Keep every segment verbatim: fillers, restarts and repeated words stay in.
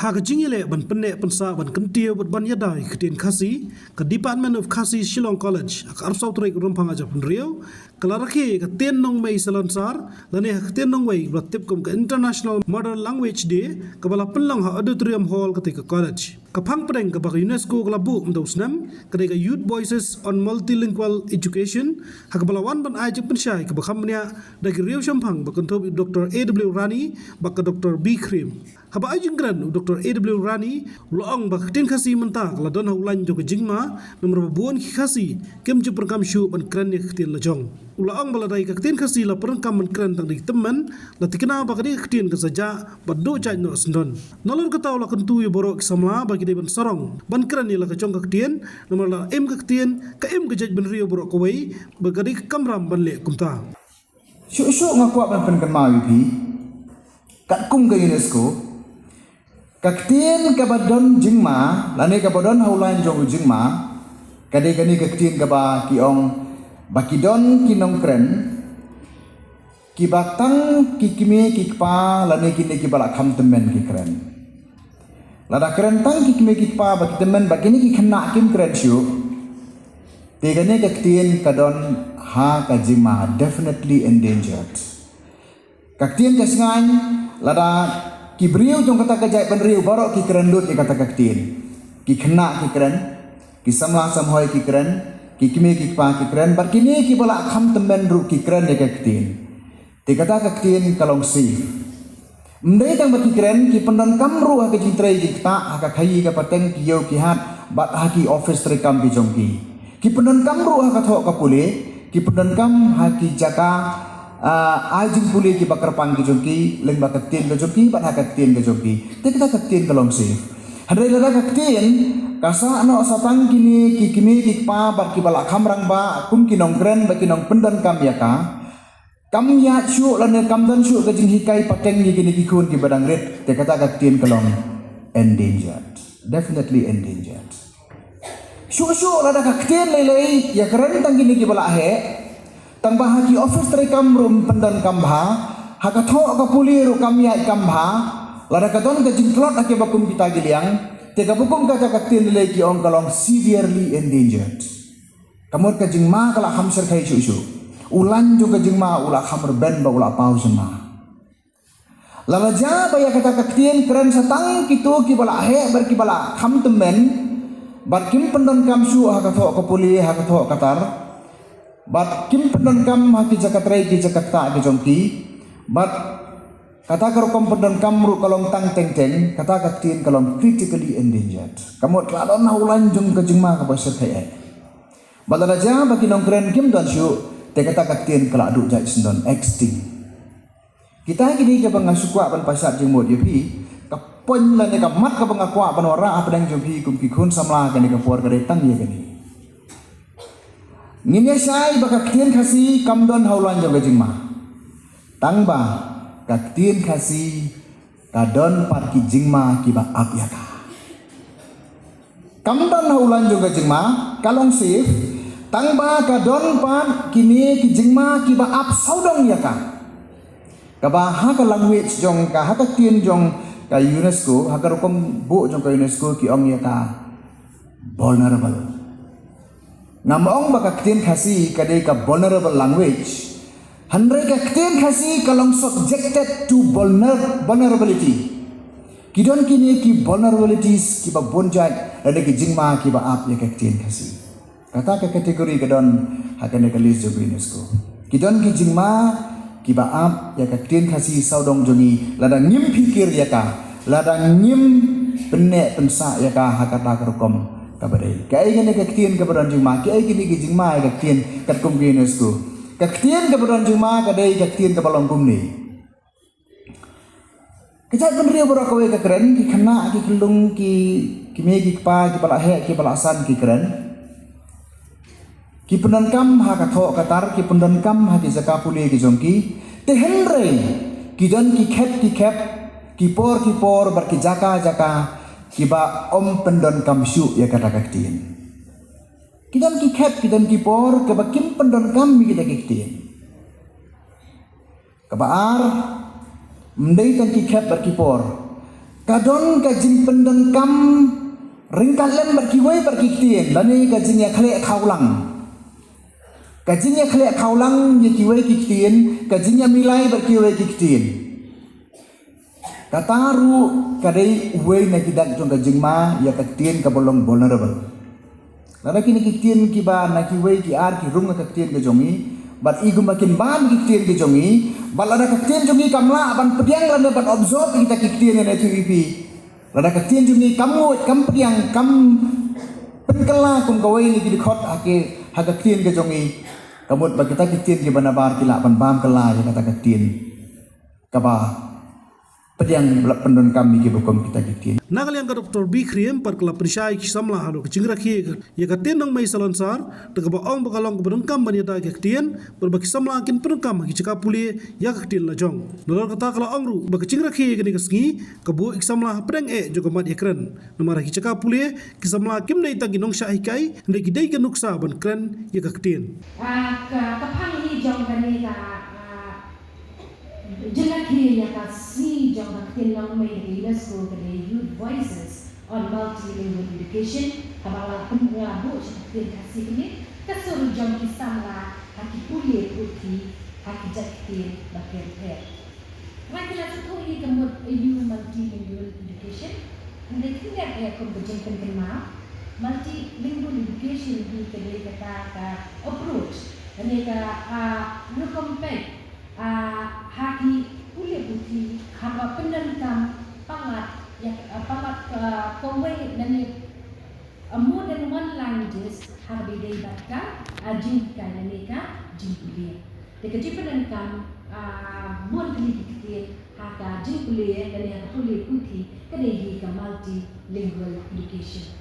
Ha ka jingïaleh ban pynneh pynsah ban kyntiew bad ban ïada ïa ka ktien Khasi, ka Department of Khasi Shillong College, ha ka arphew saw tarik Rymphang ar hajar arphew hynriew, ka la rakhe ïa ka ktien nongmei salonsar, lane ha ka ktien nongwei ba la tip kum ka International Mother Language Day, kaba la pynlong ha Auditorium Hall katei ka college. Ka phang pdeng kaba ka UNESCO ka la buh mynta u snem, ka dei ka Youth Voices on Multilingual Education, ha kaba la wan ban ai jingpynshai kaba kham bniah da ki riewshemphang ba kynthup ïa u Doktor A W Rani bad ka Doktor B Khrim. Haba ai jingkren, u Doktor A W Rani u la ong ba ka ktien Khasi mynta ka la don ha u lain jong ka jingma, namar ba bun ki Khasi kim ju pyndonkam shuh ban kren ïa ka ktien lajong. U la ong ba lada ïa ka ktien Khasi la pyndonkam ban kren tang da ki tymmen, la thikna ba ka dei ka ktien kan sa jah bad duh jait noh syndon. Nalor kata u la kyntu ïa baroh ki samla ba ki dei ban sarong ban kren ïa la ka jong ka ktien, namar lada im ka ktien, ka im ka jaitbynriew baroh kawei, bad ka dei ka kamram ban leh kumta. Shuh shuh nga kwah ban pynkynmaw ïa phi, katkum ka UNESCO, ka ktien kaba don jingma, lane kaba don ha u lain jong u jingma, ka dei kane ka ktien kaba ki ong ba ki don ki nongkren kiba tang ki kmie ki kpa lane kine kiba la kham tymmen ki kren. Lada kren tang ki kmie ki kpa bad ki tymmen bad kine ki khynnah kim kren shuh, te kane ka ktien ka don ha ka jingma, definitely endangered. Ka ktien ka shngaiñ, lada ki briew jong kata ka jaitbynriew baroh ki kren lut ïa kata ka ktien. Ki khynnah ki kren, ki samla samhoi ki kren, ki kmie ki kpa ki kren, bad kine kiba la kham tymmen ruh ki kren ïa ka ktien. Te kata ka ktien ka long safe. Ym dei tang ba ki kren, ki pyndonkam ruh ha ka jingtrei jingktah, ha ka khaïi ka pateng, ki ïew ki hat, bad ha ki office treikam ki jong ki. Ki pyndonkam ruh ha ka thoh ka pule, ki pyndonkam ha ki jaka, ah, ai jingpule kiba kyrpang ki jong ki, lyngba ka ktien ka jong ki, bad ha ka ktien ka jong ki. Te kata ka ktien ka long safe. Hynrei lada ka ktien ka sah noh sa tang kine ki kmie ki kpa bad kiba la kham rangbah, kum ki nongkren bad ki nongpyndonkam ïa ka, kam ïaid shuh lane kam don shuh ka jinghikai pateng ïa kine ki khun kiba dang rit, te kata ka ktien ka long endangered. Definitely endangered. Shuh shuh lada ka ktien lei lei ïakren tang kine kiba la heh, tang ba ha ki office treikam ruh ym pyndonkam bha, ha ka thoh ka pule ruh kam ïaid kam bha, lada ka don ka jingtlot ha kiba kum kita ki liang, te kaba kum kata ka ktien lei lei ki ong ka long severely endangered. Ka mut ka jingma ka la kham shyrkhei shuh shuh. U lain jong ka jingma u la kham rben bad u la paw shynna. Lada jia ba ïa kata ka ktien kren sa tang kito kiba la heh bad kiba la kham tymmen, bad kim pyndonkam shuh ha ka thoh ka pule, ha ka thoh ka tar, bad kim pyndonkam ha ki jaka trei ki jaka ktah ki jong ki, bad kata ka rukom pyndonkam ruh ka long tang teng teng, kata ka ktien ka long critically endangered. Ka mut ka la don ha u lain jong ka jingma kaba shyrkhei eh. Bad lada jia ba ki nongkren kim don shuh, te kata ka ktien ka la duh jait syndon, extinct. Kita kine kiba nga shu kwah ban pashat jingmut ïa phi, ka point lane ka mat kaba nga kwah ban wanrah hapdeng jong phi kum ki khun samla kane ka por ka dei tang ïa kane. Ngin ïa shai ba ka ktien Khasi kam don ha u lain jong ka jingma. Tang ba ka ktien Khasi ka don pat ki jingma kiba ap ïa ka. Kam don ha u lain jong ka jingma, ka long safe, tang ba ka don pat kine ki jingma kiba ap sawdong ïa ka. Kaba ha ka language jong ka, ha ka ktien jong ka UNESCO, ha ka rukom buh jong ka UNESCO ki ong ïa ka vulnerable. Ngam ong ba ka ktien Khasi ka dei ka vulnerable language. Hynrei ka ktien Khasi ka long subjected to vulner-, vulnerability. Ki don kine ki vulnerabilities kiba bun jait, lane ki jingma kiba ap ïa ka ktien Khasi. Kata ka category ka don ha kane ka list jong UNESCO. Ki don ki jingma kiba ap ïa ka ktien Khasi sawdong jong ngi, lada ngim phikir ïa ka, lada ngim pynneh pynsah ïa ka ha kata ka rukom kaba dei. Kaei kane ka ktien kaba don jingma, kaei kine ki jingma ïa ka ktien katkum ka UNESCO. Ka ktien kaba don jingma ka dei ka ktien kaba long kumne. Ka jaitbynriew baroh kawei ka kren, ki khynnah, ki khyllung, ki, ki kmie, ki kpa, kiba la heh, kiba la san, ki kren. Ki pyndonkam ha ka thoh ka tar, ki pyndonkam ha ki jaka pule ki jong ki. Te hynrei ki don ki khep ki khep, ki por ki por, bad ki jaka jaka, kiba ym pyndonkam shuh ïa kata ka ktien. Ki don ki khep, ki don ki por, kiba kim pyndonkam ïa kita ki ktien. Kaba ar, ym dei tang ki khep bad ki por. Ka don ka jingpyndonkam ryngkat lem bad kiwei bad ki ktien, lane ka jingïakhleh khawlang. Ka jingïakhleh khawlang ïa kiwei ki ktien, ka jingïamilai bad kiwei ki ktien. Kata ruh ka dei uwei na ki dak jong ka jingma ïa ka ktien kaba long vulnerable. Lada kine ki ktien kiba na kiwei ki ar ki rung ha ka ktien ka jong ngi, bad i kumba kin bam ki ktien ka jong ngi, bad lada ka ktien jong ngi kam lah ban pdiang lane ban absorb ïa kita ki ktien ïa na tu ipi. Lada ka ktien jong ngi kam nguid, kam pdiang, kam pynkylla kum kawei na ki dkhot ha ki, ha ka ktien ka jong ngi, ka mut ba kita ki ktien kiba nabar ki lah ban bam kylla ïa kata ka ktien kaba pdiang, ba la pyndonkam ïa kiba kum kita ki ktien. Na ka liang ka Doctor B. Khyriem pat ka la pynshai ïa ki samla halor ka jingrakhe ïa ka ktien nongmei salonsar, da kaba ong ba ka long kaba donkam ban ïada ïa ka ktien, bad ba ki samla kin pyndonkam ha ki jaka pule ïa ka ktien lajong. Nalor kata ka la ong ruh ba ka jingrakhe ïa kane ka sngi ka buh ïa ki samla hapdeng eh jong ka mat ïakren. Namar ha ki jaka pule ki samla kim dei tang ki nongshah hikai, hynrei ki dei ka nuksa ban kren ïa ka ktien. Ah, ka, ka phang hi jong kane ka, ah, jingrakhe ïa ka sngi jong ka ktien nongmei ka UNESCO ka dei Youth Voices on Multilingual Education, kaba la pyn-, la buh sha ka ktien Khasi kane, ka sur jong ki samla ha ki pule puthi ha ki jait ktien bapher bapher. Ngi la sngewthuh hi ka mut aïu multilingual education. Hynrei khyndiat eh kum ka jingpynkynmaw, multilingual education hi ka dei kata ka approach, lane ka, ah, rukom peit, ah, ha ki pule puthi, haba pyndonkam palat ïa, ah, palat, ah, kawei lane, ah, more than one languages, haba ïadei bad ka, ah, jinghikai lane ka jingpule. Te ka jingpyndonkam, ah, bun tylli ki ktien ha ka jingpule lane ha ka pule puthi ka dei hi ka multilingual education.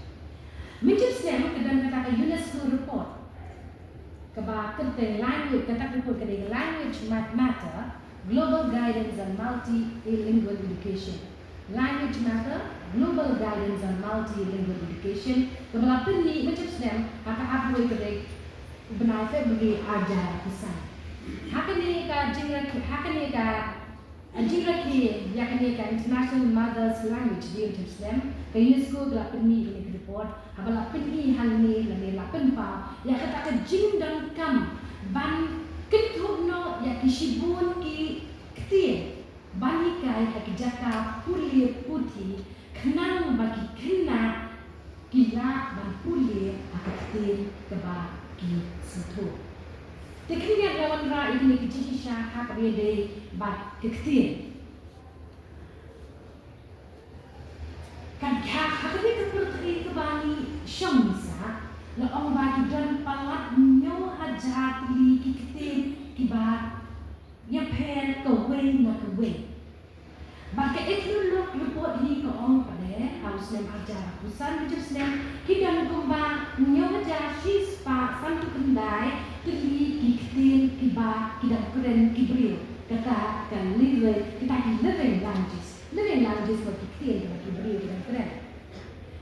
Mynjur snem ka don kata ka UNESCO report kaba kyrteng language, kata ka report ka dei ka Language Ma-, Matter, Global Guidance on Multilingual Education. Language Matter, Global Guidance on Multilingual Education, kaba la pynmih mynjur snem ha ka arphew wei tarik u bnai February arhajar arphew san. Ha kane ka jingrakhe, ha kane ka, ah, jingrakhe ïa kane ka International Mother's Language Day mynjur snem, ka UNESCO ka la pynmih ïa kane ka report, haba la pyni hangne lane la pynpaw ïa kata ka jingdonkam ban kynthup noh ïa ki shibun ki ktien ban hikai ha ki jaka pule puthi, khnang ba ki khynnah ki lah ban pule ha ka ktien kaba ki sngewthuh. Te khyndiat nga wanrah ïa kine ki jingshisha ha kaba ïadei bad ka ktien. Kan khah ha kane ka pyrthei kaba ngi shong ngi sah, la ong ba ki don palat hynñiew hajar tylli ki ktien kiba ïapher kawei na kawei. Bad ka Ethnologue report hi ka ong pat de, ha u snem arhajar arphew san mynjur snem, ki don kumba hynñiew hajar shispah sanphew khyndai tylli ki ktien kiba ki dang kren ki briew. Kata ka living, kita ki living languages. Living languages ka ki ktien kiba ki briew ki dang kren.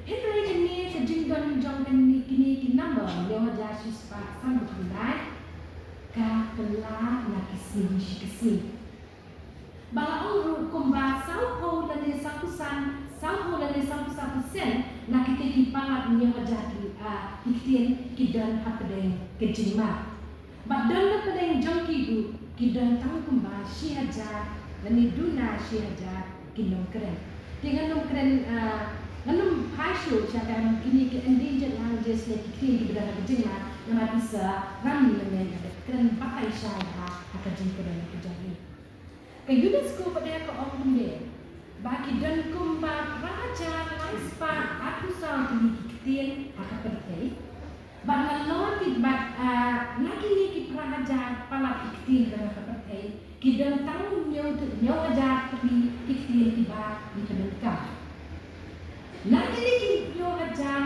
Hynrei kane ka jingdon jong kane, kine ki number hynñiew hajar shispah sanphew khyndai ka kylla na ki sngi shi ki sngi. Ba la ong ruh kumba sawphew lane sawphew san, sawphew lane sawphew san percent na kita ki palat hynñiew hajar ki, ah, ki ktien ki don hapdeng ka jingma. Bad don hapdeng jong ki ruh ki don tang kumba shi hajar lane duna shi hajar ki nongkren. Te ngan ym kren, ah, ngan ym phai shuh sha ka kine ki endangered languages ne ki ktien kiba don ha ka jingma, namar ki sa ram lane kren batai shai ha, ha ka jingkren ka jong ngi. Ka UNESCO pat de ka ong kumne ba ki don kumba phra hajar lai spah arphew saw tylli ki ktien ha ka pyrthei. Bad nalor ki bad, ah, na kine ki phra hajar palat ki ktien kiba don ha ka pyrthei, ki don tang hynñiew, hynñiew hajar tylli ki ktien kiba ngi pyndonkam. Na kine ki hynñiew hajar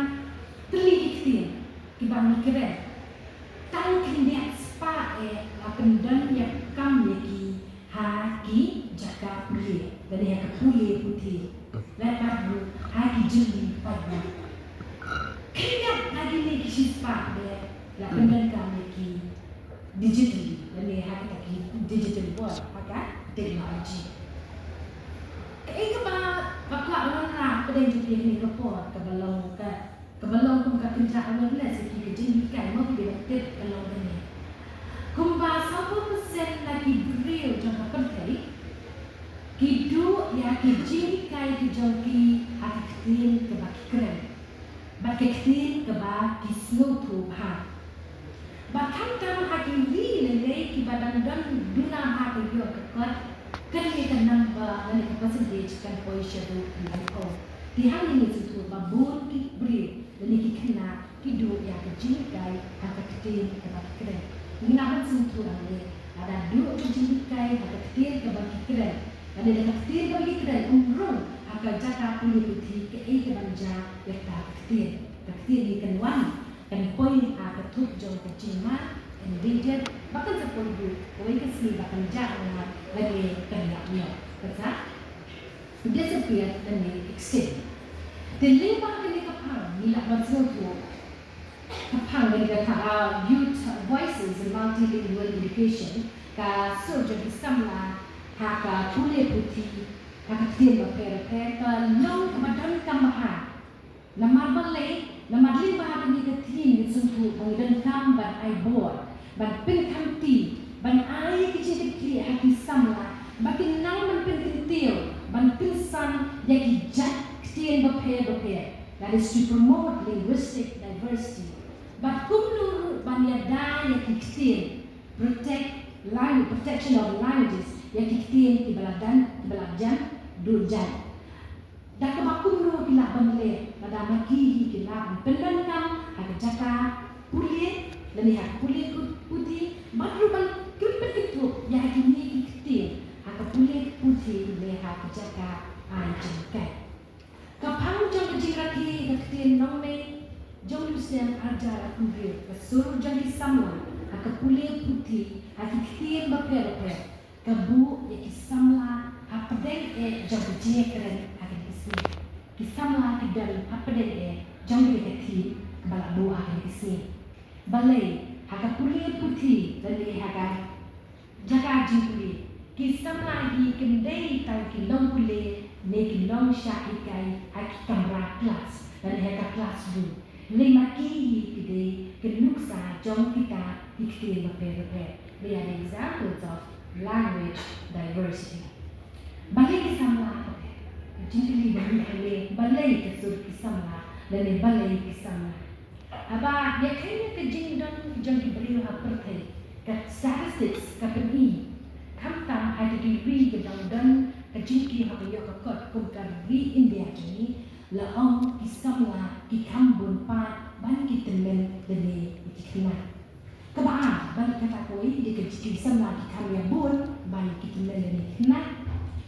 tylli ki ktien kiba ngi kren, tang khyndiat spah eh la pyndon ïa kam ïa ki ha ki jaka pule, lane ha ka pule puthi, lane pat ruh ha ki jingpule paidbah. Khyndiat na kine ki shispah de la pyndonkam ïa ki digitally, lane ha kita ki digital world, ha ka technology. Kaei kaba, ba kwah ban wanrah hapdeng jong kane ka por, kaba long ka, kaba long kum ka kynja awareness ïa ki ka jinghikai mo ki ba tip ka long kane. Kumba sawphew percent na ki briew jong ka pyrthei ki duh ïa ki jinghikai ki jong ki ha ka ktien kaba ki kren. Bad ka ktien kaba ki sngewthuh bha. Bad khamtam ha ki ri lei lei kiba dang don duna ha ka ïoh ka kot, kane ka number lane ka percentage kan poi shaduh laiphew. Te hangne ngi sngewthuh ba bun ki briew lane ki khynnah ki duh ïa ka jinghikai ha ka ktien kaba ki kren. Ngi lah ban sngewthuh hangne, lada duh ka jinghikai ha ka ktien kaba ki kren, lane da ka ktien kaba ki kren, ym rung ha ka jaka pule puthi, kaei kaban jia ïa kata ka ktien. Ka ktien hi kan wan, kan poi ha ka thup jong ka jingma, endangered, ba kan sa poi ruh kawei ka sngi ba kan jah noh lane kan ïap noh. Kata disappear lane extinct. Te lyngba kane ka phang ngi lah ban sngewthuh ka phang kane ka, ah, Youth Voices in Multilingual Education, ka sur jong ki samla ha ka pule puthi ha ka ktien bapher bapher ka long kaba donkam bha. Namar balei? Namar lyngba kane ka theme ngi sngewthuh ba ngi donkam ban ai bor, ban pynkhamti, ban ai ki jingkitkhlieh ha ki samla ba kin nang ban pynkyntiew, ban pynsan ïa ki jait ktien bapher bapher. That is to promote linguistic diversity. Bad kumno ruh ban ïada ïa ki ktien, protect language, protection of languages, ïa ki ktien kiba la jan, kiba la jan, duh jan. Da kaba kumno ki lah ban leh, lada ma ki hi ki lah ban pyndonkam ha ka jaka pule, lane ha ka pule pu-, puthi, bad ruh ban kren pynkynthup ïa kine ki ktien ha ka pule puthi ne ha ka jaka ai jinghikai. Ka phang jong ka jingrakhe ka ktien nongmei jong u snem arhajar arphew hynriew, ka sur jong ki samla ha ka pule puthi ha ki ktien bapher bapher, ka buh ïa ki samla hapdeng eh jong ka jingïakren ha kane ka sngi. Ki samla ki don hapdeng eh jong kane ka theme kaba la buh ha kane ka sngi. Balei? Ha ka pule puthi lane ha ka jaka jingpule, ki samla hi kim dei tang ki nongpule ne ki nongshah hikai ha ki kamra klas lane ha ka classroom. Hynrei ma ki hi ki dei ki nuksa jong kita ki ktien bapher bapher. They are examples of language diversity. Balei ki samla? Ka jingkylli ba mih hangne, balei ka sur ki samla lane balei ki samla? Haba ïakhun ïa ka jingdon jong ki briew ha pyrthei, ka statistics ka pyni, khamtam ha ki ri kiba dang don ka jingkiew ha ka ïoh ka kot kum ka ri India jong ngi, la ong ki samla ki kham bun pat ban ki tymmen lane ki khynnah. Kaba ar, balei kata kawei, dei ka jingkylli, ki samla ki kham ïa bun ban ki tymmen lane ki khynnah.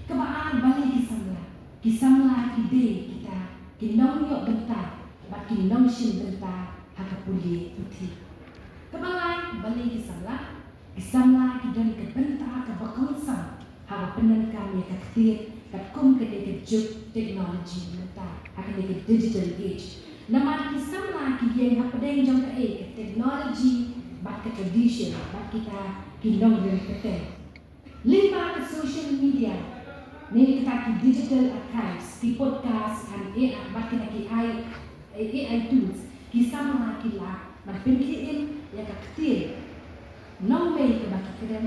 Kaba ar, balei ki samla? Ki samla ki dei kita ki nongïoh bynta bad ki nongshim bynta ha ka pule puthi. Kaba lai, balei ki samla? Ki samla ki don ka bynta kaba kongsan haba pyndonkam ïa ka ktien katkum kane ka juk technology mynta ha kane ka digital age. Namar ki samla ki ïeng hapdeng jong kaei, ka technology bad ka tradition bad kita ki nongrim kyrteng. Lyngba ka social media ne kita ki digital archives, ki podcast, and A I, bad kita ki A I, A I tools, ki samla ki lah ban pynkhie im ïa ka ktien nongmei kaba ki kren,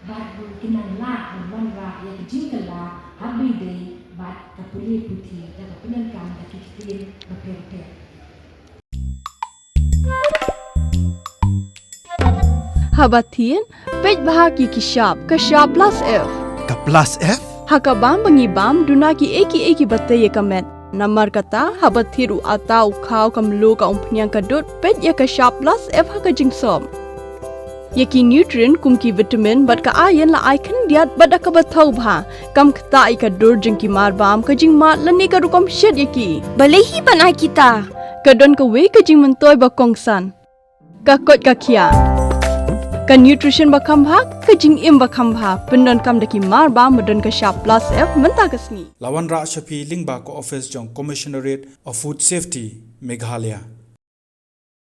bad ruh ki nang lah ban wanrah ïa ka jingkylla ha ba ïadei bad ka pule puthi da ka pyndonkam da ki ktien bapher bapher. Haba thied, peit bha ïa ki shap, ka shap plus F. Ka plus F? Ha ka bam ba ngi bam, duna kiei kiei kiba tei ïa ka met. Namar kata, haba thied u atta, u khaw, ka mluh, ka umphniang, ka dud, peit ïa ka shap plus F ha ka jingsop. Ïa ki nutrient kum ki vitamin bad ka iron la ai khyndiat bad da kaba thaw bha, kam ktah ïa ka dur jong ki marbam, ka jingmad lane ka rukom shet ïa ki. Balei hi ban ai kita? Ka don kawei ka jingmyntoi ba kongsan. Ka koit ka khiah. Ka nutrition ba kham bha, ka jingim ba kham bha, pyndonkam da ki marbam ba don ka shap plus F mynta ka sngi. La wanrah sha phi lyngba ka office jong Commissionerate of Food Safety, Meghalaya.